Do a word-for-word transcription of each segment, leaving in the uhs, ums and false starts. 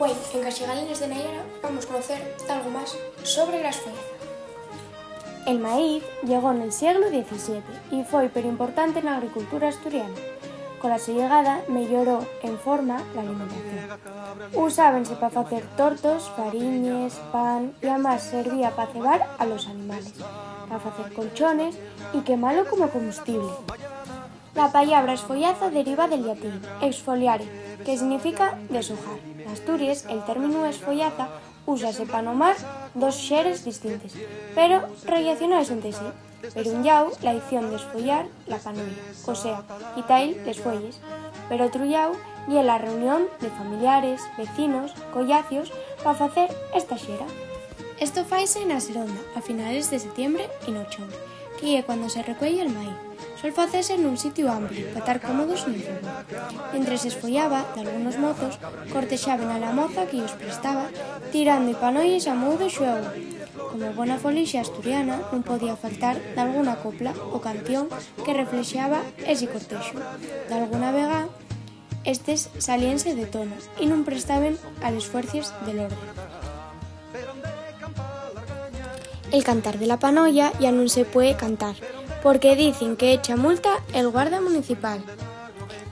Güei, en Caxigalines de Nayara, vamos conocer dalgo más sobre la esfollaza. El maíz llegó nel sieglu diecisiete y foi perimportante na agricultura asturiana. Cola so llegada, meyoró en forma la alimentación. Usábense pa facer tortos, fariñes, pan y amás servía pa cebar a los animales, pa facer colchones y quemalo como combustible. La pallabra esfollaza deriva del llatín exfoliare, que significa deshojar. N'Asturies, el términu esfollaza úsase pa nomar dos xeres distintes, pero rellacionaes ente sí. Per un llau, la aición d'esfollar la panoya, o sea, quita-y les fueyes. Per otru llau, ye la reunión de familiares, vecinos, collacios, pa facer esta xera. Esto faise na seronda, a finales de setiembre y n'ochobre, que ye cuando se recueye'l maíz. Suel facese nun sitiu ampliu, pa tar cómodos nel fogón. Mientres s'esfollaba, dalgunos mozos cortexaben a la moza que yos prestaba, tirando-y panoyes a mou de xuegu. Como bona folixa asturiana, nun podía faltar dalguna copla o canción que reflexaba esi cortexu. Dalguna vegá, estes salíense de tono y nun prestaben a les fuercies del orde. El cantar de la panoya ya nun se puede cantar, porque dicen que echa multa el guarda municipal.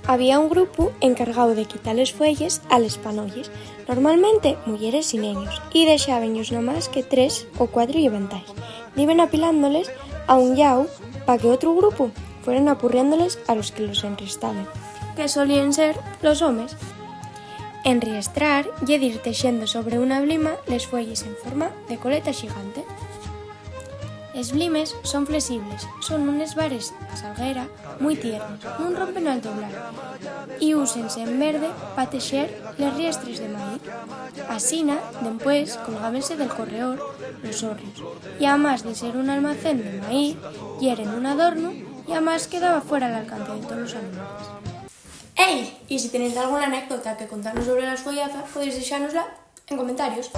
Había un grupu encargáu de quitar les fueyes a les panoyes, normalmente muyeres y neños, y dexábenllos namás que tres o cuatro llevantaes. Diben apilándoles a un llau pa que otru grupu fueran apurriándoles a los que los enriestaben, que solíen ser los homes. Enriestrar ye dir texendo sobre una blima les fueyes en forma de coleta xigante. Les blimes son flexibles, son unes vares a salguera mui tiernes, nun rompen al doblar, y úsense en verde pa texer les riestres de maíz. Asina, dempués, colgábense del correor los hórreos, y amás de ser un almacén de maíz, yeren un adornu, y amás quedaba fuera l'alcance de tolos animales. ¡Ey! Y si tenéis dalguna anécdota que contanos sobre la esfollaza, podéis dexánosla en comentarios.